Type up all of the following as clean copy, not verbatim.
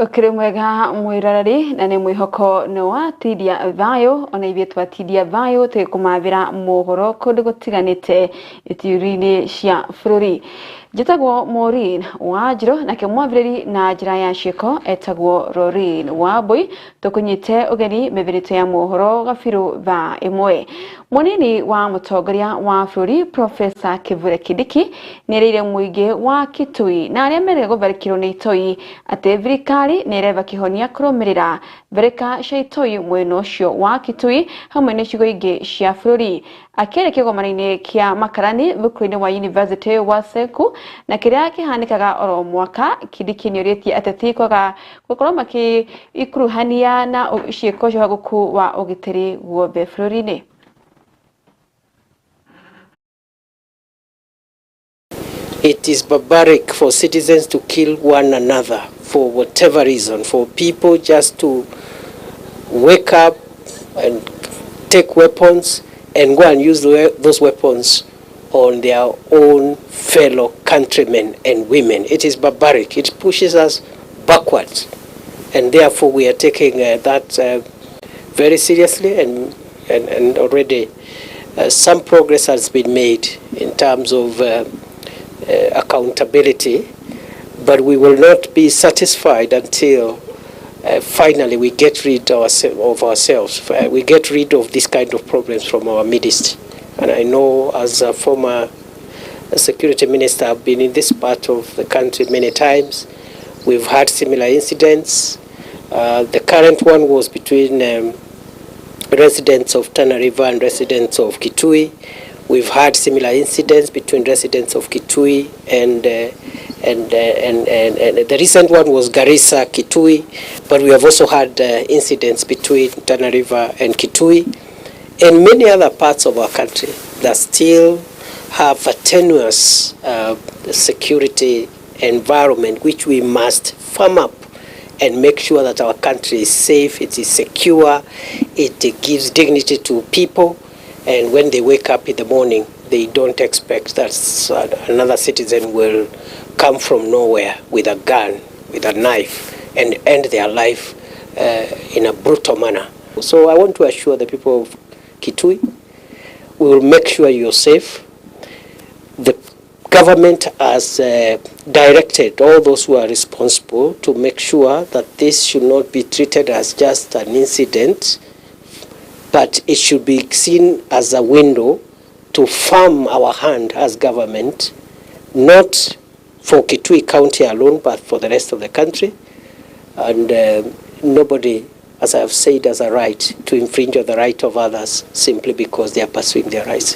Ukiri mwega mwiroreri na ni mwihoko ni watindia thayo ona ithuĩ twatindia thayo tũgĩkũmathĩra mohoro kũndũ gũtiganĩte ituri-inĩ cia bũrũri. Njĩtagwo Maureen Wanjirũ nake mwambĩrĩri na njĩra ya ciĩko etagwo Rorin Wambui. Tũkũnyite ũgeni mĩthĩrĩto ya mohoro gabiru thaa ĩmwe. Mũnini wa mũtongoria wa bũrũri Profesa Kithure Kindiki nĩerĩire mũingĩ wa Kitui na arĩa merĩga gũtharĩkĩrwo nĩ itoi atĩ thirikari nĩ ĩretha kĩhonia kũrũmĩrĩra tharĩka cia itoi mwena ũcio wa Kitui hamwe na icigo ingĩ cia bũrũri. Akĩaria kĩgomano-inĩ kĩa Makarani thukuru-inĩ wa University wa Seku na kĩrĩa kĩhanĩkaga oro mwaka, Kindiki nĩorĩtie ateti kwaga gũkorwo makĩikuruhania na ciĩko cia ũhagũku wa ũgitĩri guothe bũrũri-inĩ. It is barbaric for citizens to kill one another for whatever reason, for people just to wake up and take weapons and go and use those weapons on their own fellow countrymen and women. It is barbaric. It pushes us backwards. And therefore we are taking that very seriously, and already some progress has been made in terms of accountability, but we will not be satisfied until finally we get rid of ourselves. We get rid of this kind of problems from our midst. And I know as a former security minister, I've been in this part of the country many times. We've had similar incidents. The current one was between residents of Tana River and residents of Kitui. We've had similar incidents between residents of Kitui and the recent one was Garissa, Kitui, but we have also had incidents between Tana River and Kitui and many other parts of our country that still have a tenuous security environment, which we must firm up and make sure that our country is safe, it is secure, it gives dignity to people, and when they wake up in the morning, they don't expect that another citizen will come from nowhere with a gun, with a knife, and end their life in a brutal manner. So I want to assure the people of Kitui, we will make sure you're safe. The government has directed all those who are responsible to make sure that this should not be treated as just an incident, but it should be seen as a window to firm our hand as government, not for Kitui County alone, but for the rest of the country. And nobody, as I have said, has a right to infringe on the right of others simply because they are pursuing their rights.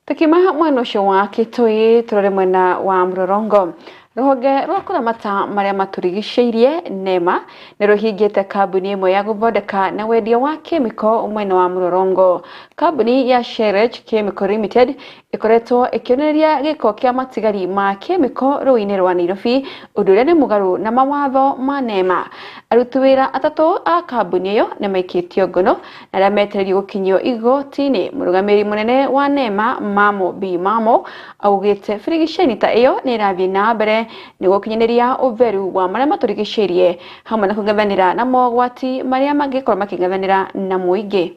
Tukiuma mwena ũcio wa Kitui turore mwena wa Mlolongo. Rũhonge rwa kũramata marĩa matũrigicĩirie NEMA nĩ rũhingĩte kambuni ĩmwe ya gũthondeka na wendia wa kĩmĩko mwena wa Mlolongo. Kambuni ya Sherech Chemical Limited ĩkoretwo ĩkĩonereria gĩko kĩa matigari ma kĩmĩko rũĩ-inĩ rwa Nairobi, ũndũ ũrĩa nĩ mũgarũ na mawatho ma NEMA. Aruti wĩra atatũ a kambuni ĩyo nĩ maikĩtio ngono na arĩa metereirio gũkinyio igoti-inĩ. Mũrũgamĩrĩri mũnene wa NEMA Mamo B Mamo augĩte birigiceni ta ĩyo nĩ ĩrathiĩ na mbere nĩguo gũkinyanĩria ũtheru wa marĩa matũrigicĩirie hamwe na kũng'ethanĩra na mogwati marĩa mangĩkorwo makĩng'ethanĩra na mũingĩ.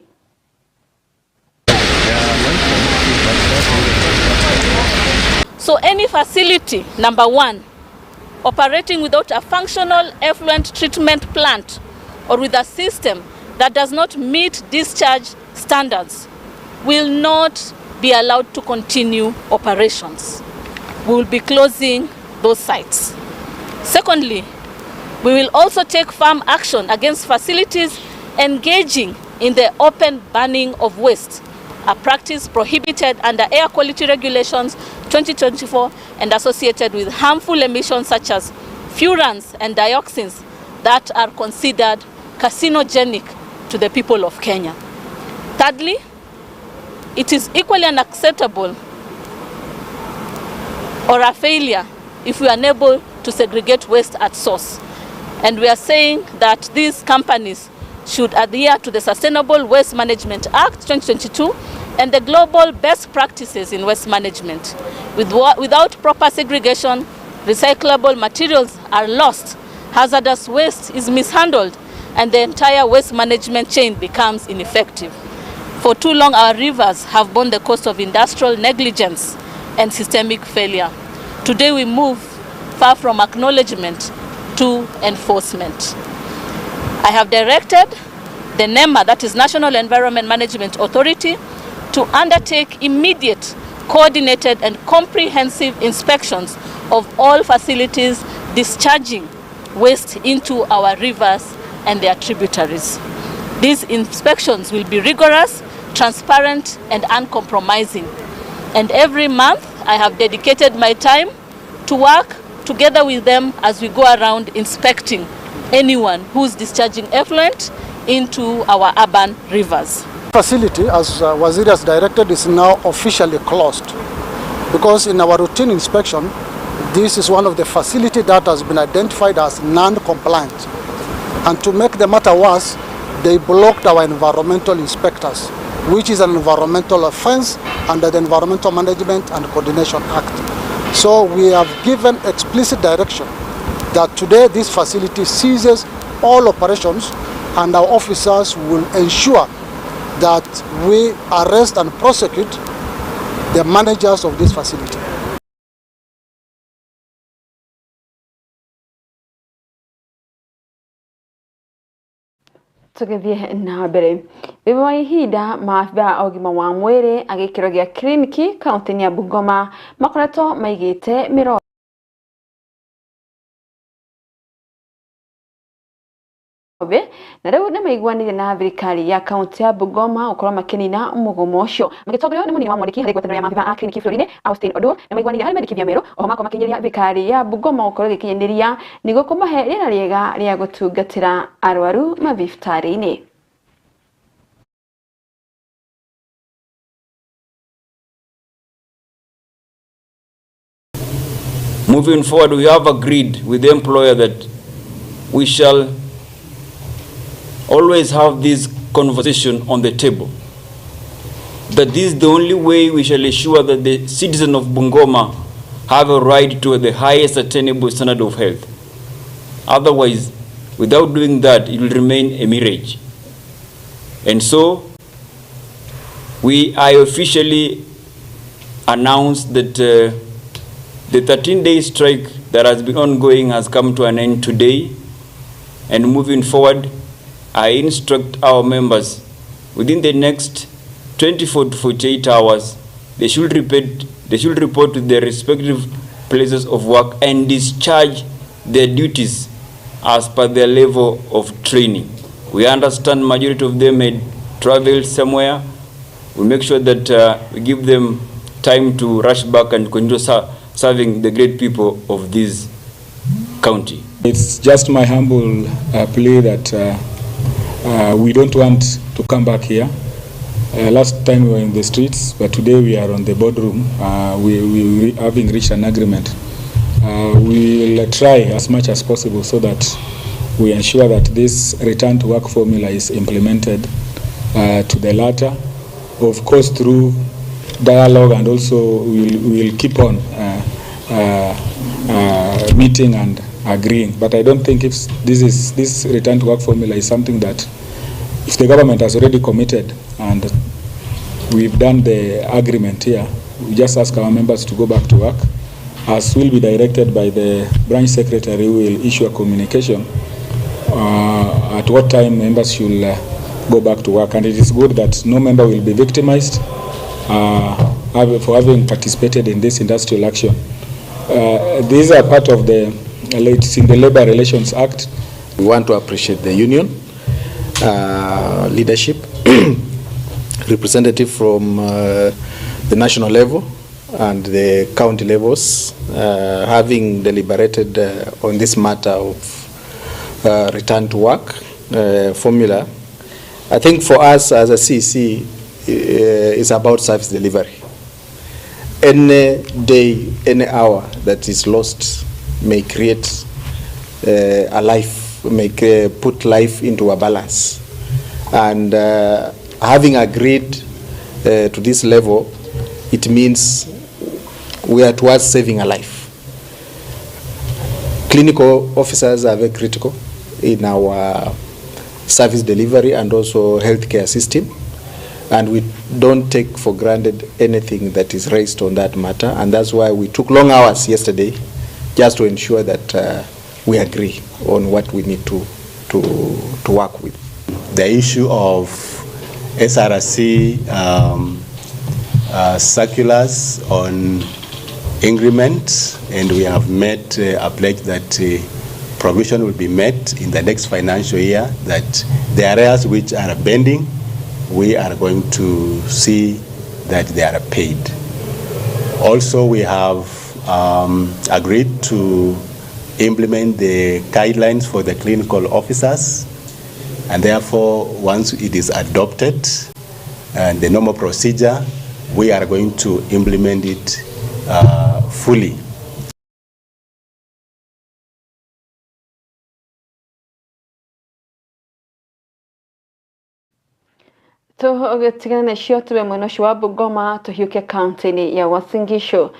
So any facility, number one, operating without a functional effluent treatment plant or with a system that does not meet discharge standards will not be allowed to continue operations. We will be closing those sites. Secondly, we will also take firm action against facilities engaging in the open burning of waste, a practice prohibited under Air Quality Regulations 2024 and associated with harmful emissions such as furans and dioxins that are considered carcinogenic to the people of Kenya. Thirdly, it is equally unacceptable or a failure if we are unable to segregate waste at source. And we are saying that these companies should adhere to the Sustainable Waste Management Act 2022 and the global best practices in waste management. Without proper segregation, recyclable materials are lost, hazardous waste is mishandled, and the entire waste management chain becomes ineffective. For too long, our rivers have borne the cost of industrial negligence and systemic failure. Today, we move far from acknowledgement to enforcement. I have directed the NEMA, that is National Environment Management Authority, to undertake immediate, coordinated and comprehensive inspections of all facilities discharging waste into our rivers and their tributaries. These inspections will be rigorous, transparent and uncompromising. And every month I have dedicated my time to work together with them as we go around inspecting anyone who's discharging effluent into our urban rivers. Facility, as Waziri has directed, is now officially closed because in our routine inspection, this is one of the facility that has been identified as non-compliant. And to make the matter worse, they blocked our environmental inspectors, which is an environmental offense under the Environmental Management and Coordination Act. So we have given explicit direction that today this facility ceases all operations, and our officers will ensure that we arrest and prosecute the managers of this facility. Tũgĩthiĩ na mbere thutha wa ihinda maabithaa a ũgima wa mwĩrĩ a gĩkĩro gĩa kiriniki kaunti-inĩ ya Bungoma makoretwo maigĩte mĩro na rĩu nĩ maiguanĩire na thirikari ya kaunti ya Bungoma gũkorwo makĩnina mũgomo ũcio magĩtongorio nĩ mũnini wa mwandĩki harĩ ngwatanĩro ya maabithaa a kiriniki bũrũri-inĩ Austin Oduor nĩ maiguanĩire harĩ mendekithia merũ oho makorwo makĩnyĩria thirikari ya Bungoma gũkorwo ĩgĩkinyanĩria nĩguo kũmahe rĩera rĩega rĩa gũtungatĩra arwaru mathibitarĩ-inĩ. Moving forward, we have agreed with the employer that we shall always have this conversation on the table. That this is the only way we shall ensure that the citizen of Bungoma have a right to the highest attainable standard of health. Otherwise, without doing that, it will remain a mirage. And so, I officially announced that the 13-day strike that has been ongoing has come to an end today, and moving forward, I instruct our members within the next 24 to 48 hours, they should report to their respective places of work and discharge their duties as per their level of training. We understand majority of them may travel somewhere. We make sure that we give them time to rush back and continue serving the great people of this county. It's just my humble plea that we don't want to come back here. Last time we were in the streets, but today we are on the boardroom. We having reached an agreement. We will try as much as possible so that we ensure that this return to work formula is implemented to the latter, of course through dialogue, and also we will keep on meeting and agreeing. But I don't think if this return to work formula is something that if the government has already committed and we've done the agreement here, we just ask our members to go back to work, as will be directed by the branch secretary, who will issue a communication at what time members should go back to work. And it is good that no member will be victimized for having participated in this industrial action. These are part of the in the Labor Relations Act. We want to appreciate the union leadership, representative from the national level and the county levels, having deliberated on this matter of return to work formula. I think for us as a CEC, it's about service delivery. Any day, any hour that is lost may create a life, may put life into a balance. And having agreed to this level, it means we are towards saving a life. Clinical officers are very critical in our service delivery and also healthcare system, and we don't take for granted anything that is raised on that matter, and that's why we took long hours yesterday just to ensure that we agree on what we need to work with. The issue of SRC circulars on increment, and we have made a pledge that provision will be met in the next financial year, that the areas which are pending, we are going to see that they are paid. Also, we have agreed to implement the guidelines for the clinical officers, and therefore, once it is adopted and the normal procedure, we are going to implement it fully. Tũgĩtigana nacio tume mwena ũcio wa Bungoma tũhiũke kaunti-inĩ ya Uasin Gishu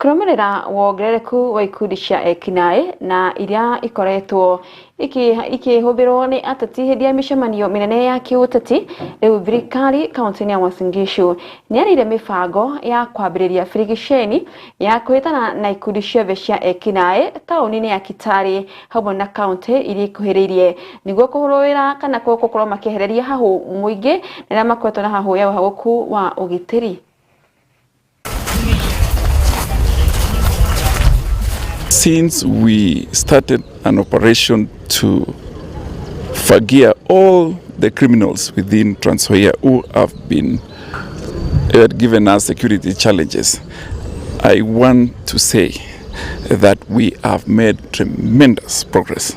kũrũmĩrĩra wongerereku wa ikundi cia ekinaĩ na iria ikoretwo ikĩhũthĩrwo nĩ ateti hĩndĩ ya mĩcemanio mĩnene ya kĩũteti. Rĩu thirikari kaunti-inĩ ya Uasin Gishu nĩyarĩire mĩbango ya kwambĩrĩria birigiceni ya kũhĩtana na ikundi ciothe cia ekinaĩ taũni-inĩ ya Kitale hamwe na kaunti iria ikuhĩrĩirie nĩguo kũrũĩra kana gũkorwo makĩehereria hahũ mũingĩ na arĩa makoretwo na hahũ ya ũhagũku wa ũgitĩri. Since we started an operation to fagia all the criminals within Trans Nzoia who have been given us security challenges, I want to say that we have made tremendous progress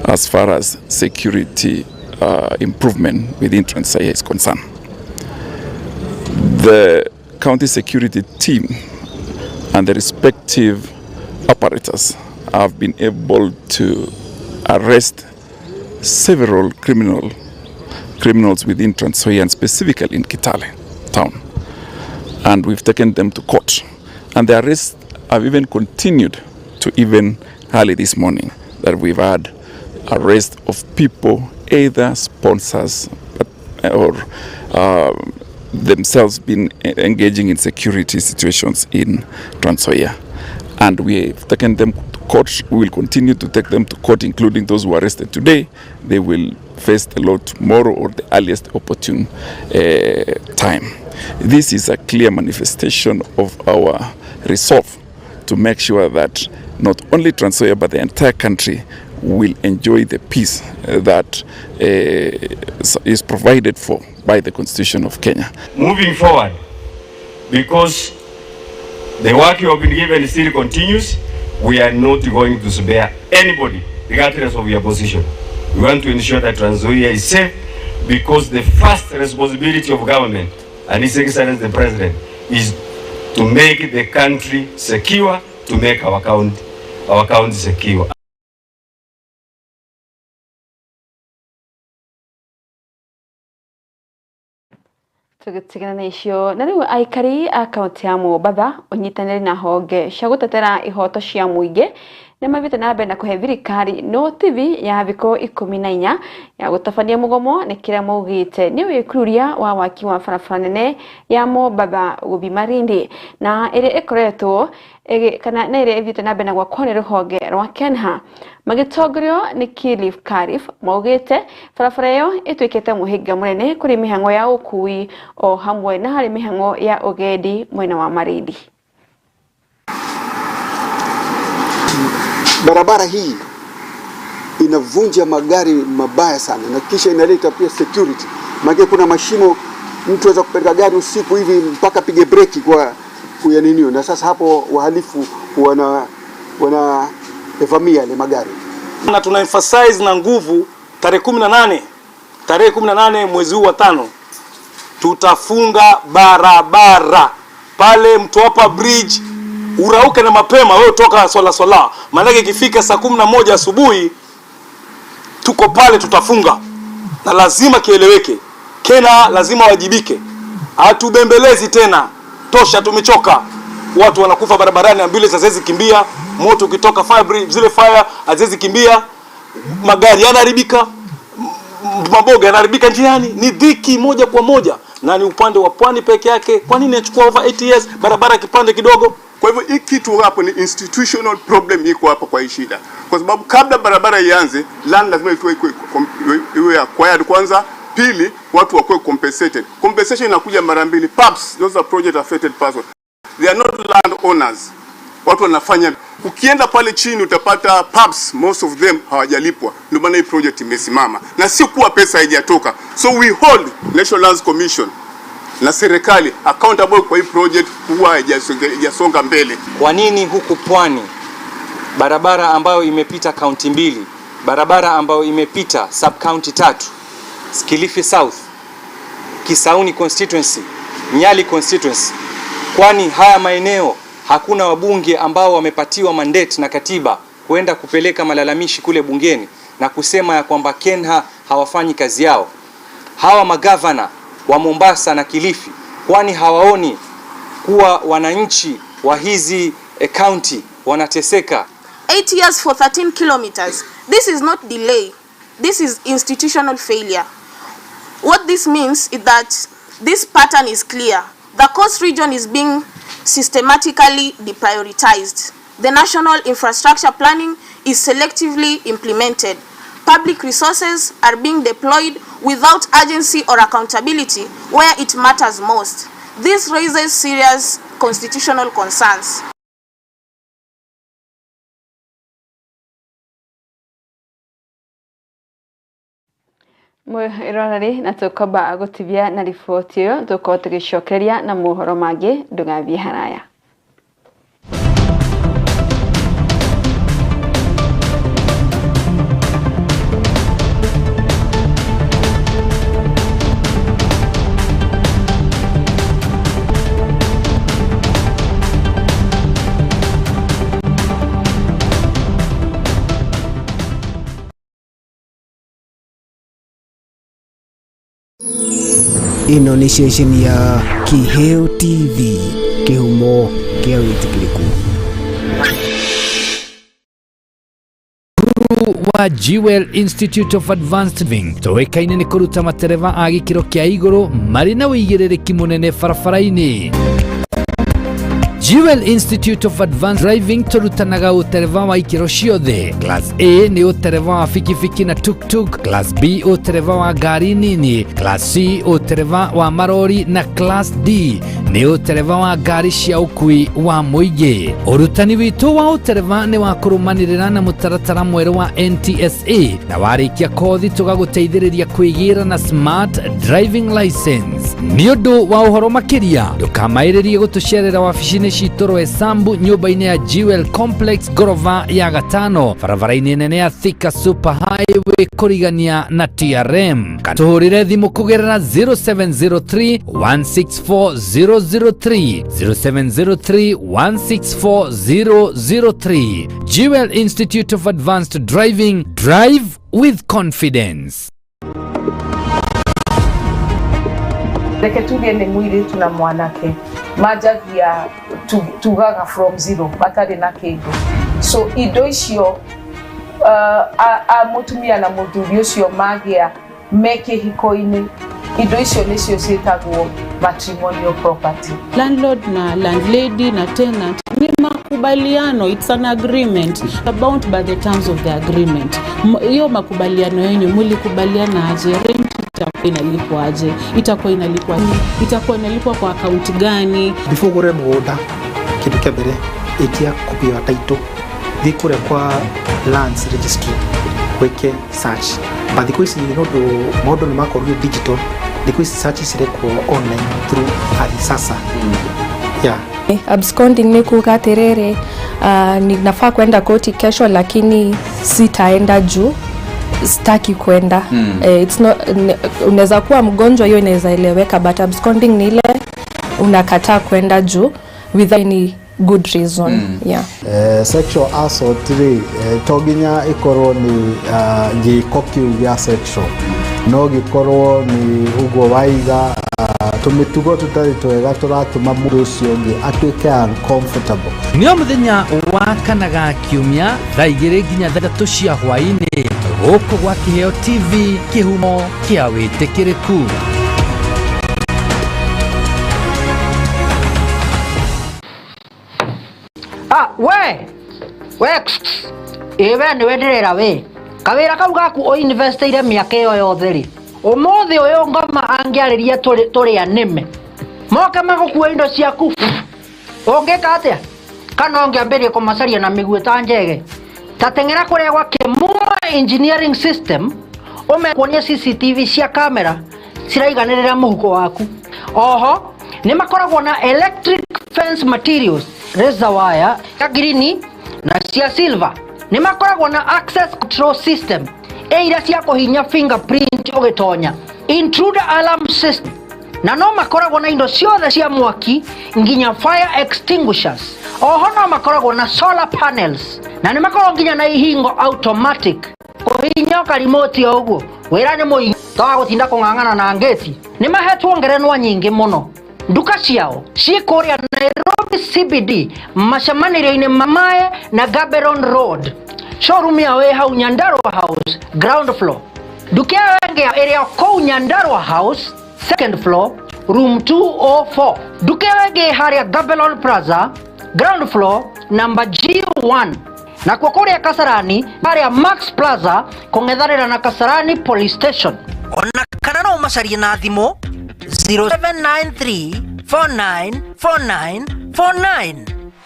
as far as security improvement within Trans Nzoia is concerned. The county security team and the respective operators have been able to arrest several criminals within Trans Nzoia and specifically in Kitale town, and we've taken them to court, and the arrests have even continued to even early this morning, that we've had arrest of people, either sponsors or themselves been engaging in security situations in Trans Nzoia. And we have taken them to court. We will continue to take them to court, including those who are arrested today. They will face the law tomorrow or the earliest opportune time. This is a clear manifestation of our resolve to make sure that not only Trans Nzoia but the entire country will enjoy the peace that is provided for by the Constitution of Kenya. Moving forward, because the work you have been given still continues, we are not going to spare anybody, regardless of your position. We want to ensure that Trans Nzoia is safe, because the first responsibility of government, and His Excellency the President, is to make the country secure, to make our county secure. Tũgĩtigana na icio na rĩu aikari a kaunti ya Mombatha ũnyitanĩri na honge cia gũtetera ihoto cia mũingĩ nĩ mathiĩte na mbere na kũhe thirikari notithi ya thikũ 14 ya gũtabania mũgomo nĩ kĩrĩa maugĩte nĩ wĩkururia wa waki wa barabara nene ya Mombatha gũthiĩ Malindi na ĩrĩa ĩkoretwo kana na ĩrĩa ĩthiĩte na mbere na gwakwo nĩ rũhonge rwa KENHA. Magĩtongorio nĩ Khalif Karif maugĩte barabara ĩyo ĩtuĩkĩte mũhĩnga mũnene kũrĩ mĩhang'o ya ũkui o hamwe na harĩ mĩhang'o ya ũgendi mwena wa Malindi. Barabara hii inavunja magari mabaya sana na kisha inaleta pia security. Maana kuna mashimo, mtu anaweza kupeleka gari usiku hivi mpaka pige breki kwa kuyaninio, na sasa hapo wahalifu wana evamia ile magari. Na tuna emphasize na nguvu tarehe 18 mwezi huu wa 5 tutafunga barabara pale Mtwapa Bridge. Urauke na mapema wewe, toka swala swala, maana ikifika saa 11 asubuhi tuko pale, tutafunga. Na lazima kieleweke, KeNHA lazima wajibike. Hatubembelezi tena, tosha, tumechoka. Watu wanakufa barabarani, ambulance haziwezi kimbia, moto ukitoka fire, zile fire haziwezi kimbia, magari yanaharibika, maboga yanaharibika njiani. Ni dhiki moja kwa moja, na ni upande wa pwani peke yake. Kwa nini inachukua over 8 years barabara kipande kidogo? Kwa hivyo hii kitu hapo ni institutional problem iko hapa kwa hii shida, kwa sababu kabla barabara ianze, land lazima iwe acquired kwanza. Pili, watu wakuwe compensated. Compensation inakuja mara mbili. PAPs, those are project affected persons, they are not land owners. Watu wanafanya, ukienda pale chini utapata PAPs, most of them hawajalipwa. Ndio maana hii project imesimama, na si kuwa pesa haijatoka. So we hold National Lands Commission na serikali accountable kwa hii project huwa haijasonga mbele. Kwa nini huku pwani barabara ambayo imepita kaunti 2, barabara ambayo imepita sub county 3, Kilifi South, Kisauni constituency, Nyali constituency, kwani haya maeneo hakuna wabunge ambao wamepatiwa mandate na katiba kuenda kupeleka malalamishi kule bungeni na kusema ya kwamba KeNHA hawafanyi kazi yao? Hawa magavana wa Mombasa na Kilifi, kwani hawaoni kuwa wananchi wa hizi county wanateseka? 8 years for 13 kilometers. This is not delay. This is institutional failure. What this means is that this pattern is clear. The coast region is being systematically deprioritized. The national infrastructure planning is selectively implemented. Public resources are being deployed without urgency or accountability where it matters most. This raises serious constitutional concerns. Mwiroreri na tukomba gutibia na riboti iyo tukorwo tugicokeria na mohoro mangi ndugathie haraya. Ĩno nĩ ceceni ya Kiheo TV, kĩhumo kĩa wĩtĩkĩrĩku. Wa Jewel Institute of Advanced Driving toĩkaine nĩ kũruta matereba a gĩkĩro kĩa igũrũ marĩ na ũigĩrĩrĩki mũnene barabara-inĩ. Jewel Institute of Advanced Driving tũrutanaga ũtereba wa ikĩro ciothe. Class A nĩ ũtereba wa bikibiki na tuk-tuk, Class B ũtereba wa ngari nini, Class C ũtereba wa marori na Class D nĩ ũtereba wa ngari cia ũkui wa mũingĩ. Ũrutani witũ wa ũtereba nĩ wa kũrũmanĩrĩra na mũtaratara mwerũ wa NTSA, na warĩkia kothi tũgagũteithĩrĩria kwĩgĩra na smart driving license. Nĩ ũndũ wa ũhoro makĩria ndũkamaĩrĩrie gũtũcerera wabici-inĩ citũ Roysambu nyũmba-inĩ ya Jewel Complex ngorova ya gatano barabara-inĩ nene ya Thika Super Highway kũrigania na TRM. Kana tũhũrĩre thimũ kũgerera 0703 164 003 0703 164 003. Jewel Institute of Advanced Driving, drive with confidence. Reke tuge nĩ mũirĩtu na mwanake manjagia tugaga from zero matarĩ na kĩndũ, so indo icio a mũtumia na mũthuri ũcio magĩa me kĩhiko-inĩ, indo icio nĩcio ciĩtagwo matrimonial property. Landlord na landlady na tenant ni makubaliano, it's an agreement, bound by the terms of the agreement. Hiyo makubaliano yenu mulikubaliana aje? Rent itakuwa inalipwa aje? Itakuwa inalipwa itakuwa inalipwa kwa account gani? Before gore mũgũnda kĩndũ kĩa mbere ĩtia copy ya title, thiĩ kũrĩa kwa lands registry wĩke search. But thikũ ici nĩ ũndũ maũndũ nĩ makorirwo digital, thikũ ici search cirekwo online through Ardhi Sasa. Yeah. Absconding ni kuga atiriri, ninafaa kwenda koti kesho lakini sitaenda juu sitaki kwenda. It's not, unaweza kuwa mgonjwa, hiyo inaweza eleweka, but absconding ni ile unakataa kwenda juu without any good reason. Yeah. Sexual assault rĩ, to nginya ikorwo ni gĩko kĩu gĩa sexual, No gĩkorwo nĩ ũguo waiga tũmĩtugo tũtarĩ twega tũratũma mũndũ ũcio ũngĩ atuĩke uncomfortable. Nĩ o mũthenya wa kana ga kiumia thaa 2 nginya thaa 3 cia hwaĩ-inĩ gũkũ gwa Kĩheo TV, kĩhumo kĩa wĩtĩkĩrĩku. We we ĩ we nĩwe ndĩrera we kawĩra kau gaku ũinvestĩire mĩaka ĩyo yothe rĩ, ũmũthĩ ũyũ ngoma angĩarĩria tũrĩ anĩme moke magũkua indo ciaku, ũngĩka atĩa? Kana ũngĩambĩrĩria kũmacaria na mĩguĩ ta njege? Ta teng'era kũrĩa gwa Kĩmuma Engineering System ũmekuonia CCTV cia kamera ciraiganĩrĩra mũhuko waku. Oho nĩ makoragwo na electric fence materials, razor wire ya green na cia silver. Nĩ makoragwo na access control system ĩ iria cia kũhinya fingerprint ũgĩtonya, intruder alarm system, na no makoragwo na indo ciothe cia mwaki nginya fire extinguishers. Oho no makoragwo na solar panels na nĩ makoragwo nginya na ihingo automatic kũhinya karimoti o ũguo wĩra nĩ mũingĩ to gũtinda kũng'ang'ana na ngĩti. Nĩ mahetwo ngerenwa nyingĩ mũno. Nduka ciao ciĩ kũrĩa Nairobi CBD macemanĩrio-inĩ ma Mae na Gaborone Road. Showroom yao ĩ hau Nyandarua House ground floor. Nduka ĩyo ĩngĩ ĩrĩa kũu Nyandarua House second floor room 204. Nduka ĩyo ĩngĩ harĩa Gaborone Plaza ground floor number G1. Nakuo kũrĩa Kasarani harĩa Max Plaza kũng'ethanĩra na Kasarani Police Station. Ona kana no ũmacarie na thimũ 0793 4949 49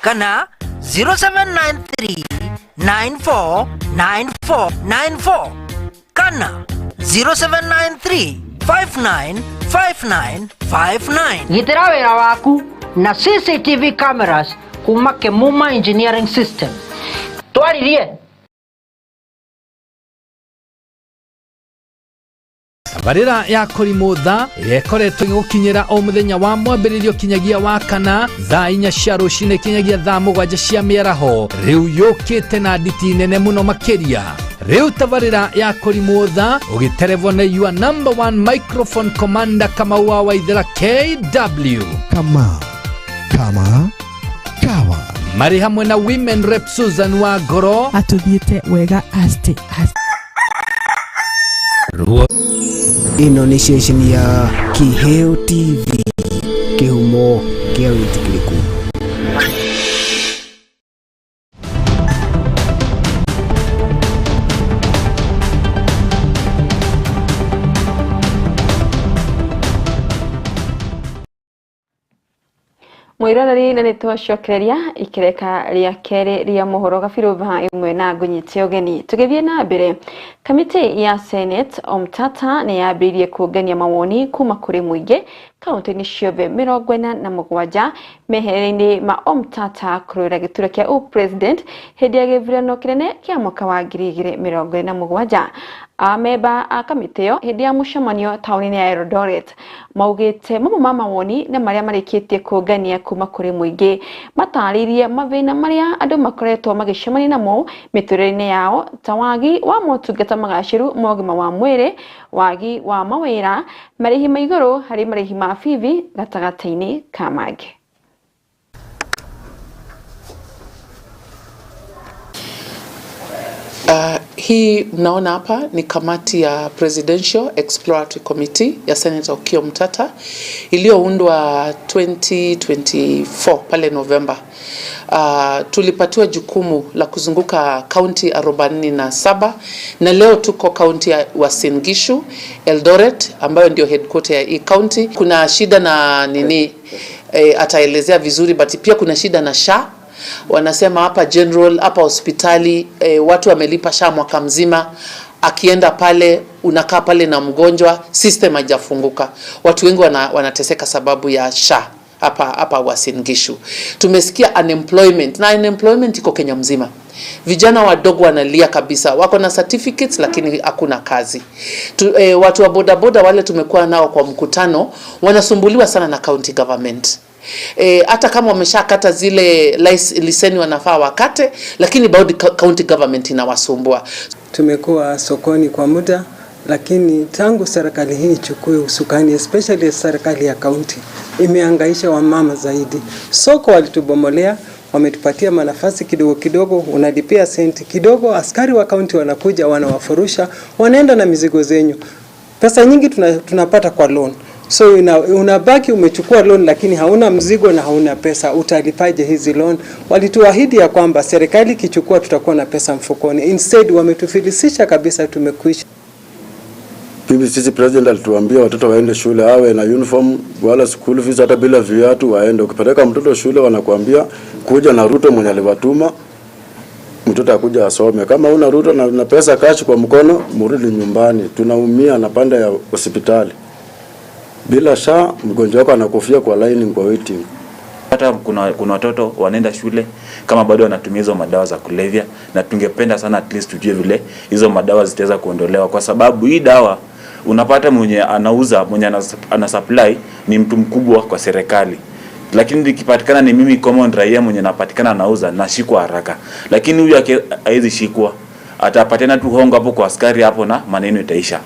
kana 0793 9494 94 kana 0793 5959 59. Gitĩra wĩra waku na CCTV cameras kuma Kĩmuma Engineering System. Twaririe. Tabarĩra ya Kũrimũ-tha ĩrĩa ĩkoretwo ĩgĩgũkinyĩra o mũthenya wa mwambĩrĩrio kinyagia wa kana thaa 4 cia rũcinĩ kinyagia thaa 7 cia mĩaraho, rĩu yũkĩte na nditi nene mũno makĩria. Rĩu tabarĩra ya Kũrimũ-tha ũgĩterevwo nĩ your number one microphone commander Kamau wa Waithera KW. Kama kama kawa marĩ hamwe na women rep Susan wa Ngoro atũthiĩte wega aste aste. Ruo. Ĩno nĩ ceceni ya Kĩheo TV, kĩhumo kĩa wĩtĩkĩrĩku. Mwiroreri na nĩtwacokereria ikereka rĩa kerĩ rĩa mohoro gabirũ thaa 1 na ngũnyite ũgeni. Tũgĩthiĩ na mbere, kamĩtĩ ya Senate Omtata nĩ yambĩrĩirie kũngania mawoni kuma kũrĩ mũingĩ kaunti-inĩ ciothe 47 meherere-inĩ ma Omtata kũrũĩra gĩturwa kĩa ũpresident hĩndĩ ya gĩthurano kĩnene kĩa mwaka wa 2027. Amemba a kamĩtĩ ĩyo hĩndĩ ya mũcemanio taũni-inĩ ya Eldoret maugĩte mamwe ma mawoni na marĩa marĩkĩtie kũngania kuma kũrĩ mũingĩ matarĩirie mathĩna marĩa andũ makoretwo magĩcemania namo mĩtũrĩre-inĩ yao ta wagi wa motungata magacĩru ma ũgima wa mwĩrĩ, wagi wa mawĩra, marĩhi ma igũrũ harĩ marĩhi ma bithi gatagatĩ-inĩ ka mangĩ. Hii mnaona hapa ni kamati ya Presidential Exploratory Committee ya Senator Okiya Omtata iliyoundwa 2024 pale November. Tulipatiwa jukumu la kuzunguka kaunti 47 na leo tuko kaunti ya Uasin Gishu, Eldoret ambayo ndio headquarter ya hii county. Kuna shida na nini, ataelezea vizuri, but pia kuna shida na SHA. Wanasema hapa general, hapa hospitali, watu wamelipa SHA mwaka mzima, akienda pale unakaa pale na mgonjwa, system haijafunguka. Watu wengi wanateseka sababu ya SHA hapa Uasin Gishu. Tumesikia unemployment, na unemployment iko Kenya mzima. Vijana wadogo wanalia kabisa, wako na certificates lakini hakuna kazi. Watu wa bodaboda wale tumekuwa nao kwa mkutano wanasumbuliwa sana na county government. Hata kama wameshakata zile leseni wanafaa wakate, lakini bado county government inawasumbua. Tumekuwa sokoni kwa muda Lakini tangu serikali hii ichukue usukani, especially serikali ya kaunti, imehangaisha wamama zaidi. Soko walitubomolea, wametupatia manafasi kidogo kidogo, unalipia senti kidogo, askari wa kaunti wanakuja wanawafurusha, wanaenda na mizigo zenyu. Pesa nyingi tunapata kwa loan. So unabaki umechukua loan lakini hauna mzigo na hauna pesa, utalipaje hizi loan? Walituahidi ya kwamba serikali ikichukua tutakuwa na pesa mfukoni. Instead wametufilisisha kabisa, tumekwisha. Mimi sisi president alituambia watoto waende shule, awe na uniform wala school fees, hata bila viatu waende. Ukipeleka mtoto shule wanakuambia kuja na Ruto mwenye aliwatuma, mtoto akuja asome. Kama una Ruto na pesa cash kwa mkono, mrudi nyumbani. Tunaumia na panda ya hospitali. Bila sha mgonjwa wako anakufia kwa line, kwa waiting. Hata kuna watoto wanaenda shule kama bado wanatumia hizo madawa za kulevya, na tungependa sana at least tujue vile hizo madawa zitaweza kuondolewa, kwa sababu hii dawa unapata mwenye anauza, mwenye ana supply ni mtu mkubwa kwa serikali, lakini ikipatikana ni mimi common raia mwenye napatikana anauza, nashikwa haraka. Lakini huyu hawezi shikwa, atapatana tu hongo hapo kwa askari hapo na maneno itaisha.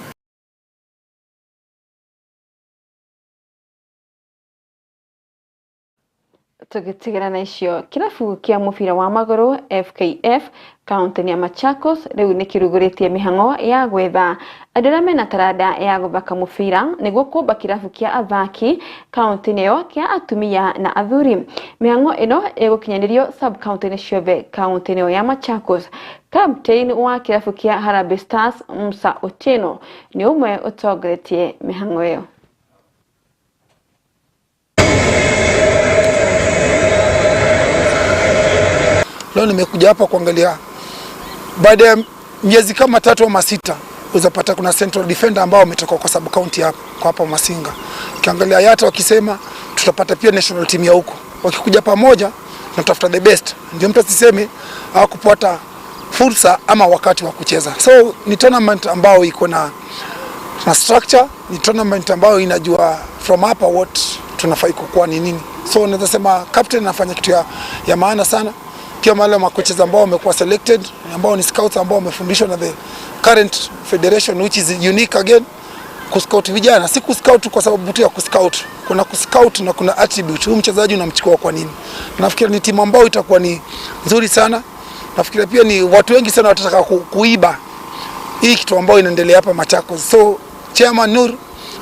Tugitigana na icio kirabu kia mubira wa maguru FKF kaunti ya Machakos riu ni kiruguritie mihango ya gwetha andu aria mena taranda ya guthaka mubira niguo kumba kirabu kia athaki kaunti ĩyo kia atumia na athuri. Mihango ĩno ĩgũkinyanĩrio sub county ciothe kaunti ĩyo ya Machakos. Captain wa kirabu kia Harambee Stars Musa Otieno ni umwe utongoretie mihango ĩyo. Leo nimekuja hapa kuangalia baada ya miezi kama 3 ama 6 uzapata kuna central defender ambao wametoka kwa sub county hapa kwa hapa Masinga. Ukiangalia Yata wakisema tutapata pia national team ya huko. Wakikuja pamoja na tutafuta the best. Ndio mtu asiseme hawakupata fursa ama wakati wa kucheza. So ni tournament ambao iko na structure, ni tournament ambayo inajua from hapa what tunafai kukua ni nini. So naweza sema captain anafanya kitu ya maana sana. Pia wale makocha ambao wamekuwa selected, ambao ni scouts ambao wamefundishwa na the current federation, which is unique again, kuscout vijana. Si kuscout kwa sababu tu ya kuscout. Kuna kuscout na kuna attribute. Huyu mchezaji unamchukua kwa nini? Nafikiri ni timu ambayo itakuwa ni nzuri sana. Nafikiri pia ni watu wengi sana watataka kuiba hii kitu ambayo inaendelea hapa Machakos. So Chairman Nur,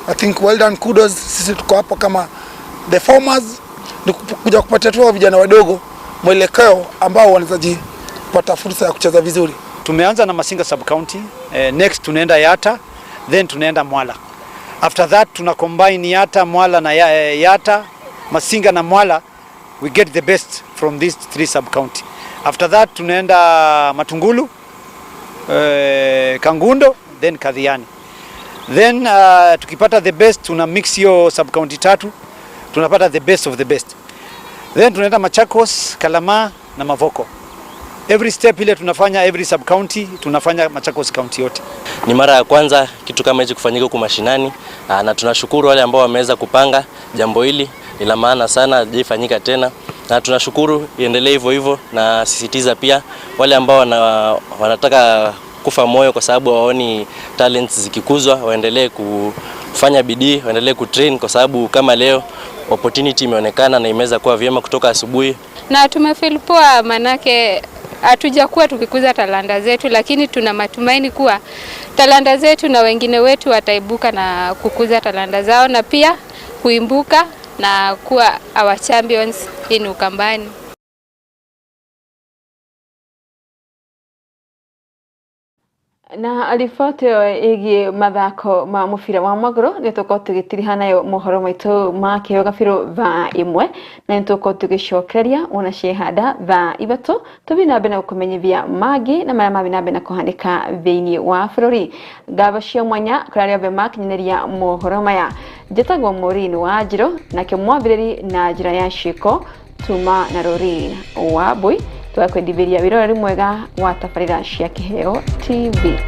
I think well done, kudos. Sisi tuko hapa kama the formers, ni kuja kupatia tu vijana wadogo mwelekeo ambao wanaweza kupata fursa ya kucheza vizuri. Tumeanza na Masinga sub county, next tunaenda Yata, then tunaenda Mwala. After that tuna combine Yata, Mwala na Yata, Masinga na Mwala, we get the best from these 3 sub county. After that tunaenda Matungulu, Kangundo, then Kadhiani. Then tukipata the best tuna mix hiyo sub county 3, tunapata the best of the best. Then tunaenda Machakos, Kalama na Mavoko. Every step ile tunafanya, every sub county tunafanya Machakos county yote. Ni mara ya kwanza kitu kama hichi kufanyika huku mashinani, na tunashukuru wale ambao wameweza kupanga jambo hili, ni la maana sana, halijafanyika tena. Na tunashukuru, iendelee hivyo hivyo, na sisitiza pia wale ambao wanataka kufa moyo kwa sababu waoni talents zikikuzwa, waendelee kufanya bidii, waendelee kutrain, kwa sababu kama leo opportunity imeonekana na imeweza kuwa vyema kutoka asubuhi. Na tumefeel poa manake hatujakuwa tukikuza talanta zetu, lakini tuna matumaini kuwa talanta zetu na wengine wetu wataibuka na kukuza talanta zao na pia kuimbuka na kuwa our champions in Ukambani. Na riboti ĩgiĩ mathako ma mũbira wa magũrũ nĩ tũkorwo tũgĩtiriha nayo mohoro maitũ ma kĩheo gabirũ thaa 1, na nĩ tũkorwo tũgĩcokereria wona ciehanda thaa 3 tũthiĩ na mbere na gũkũmenyithia mangĩ na marĩa mathiĩ na mbere na kũhanĩka thĩinĩ wa bũrũri. Ngatho cia mwanya kũrĩ arĩa othe makinyanĩria mohoro maya. Njĩtagwo Maureen Wanjirũ, nake mwambĩrĩri na njĩra ya ciĩko tuma na Lorraine Wambui. Twakwendithĩria wĩroreri mwega wa tabarĩra cia Kĩheo TV.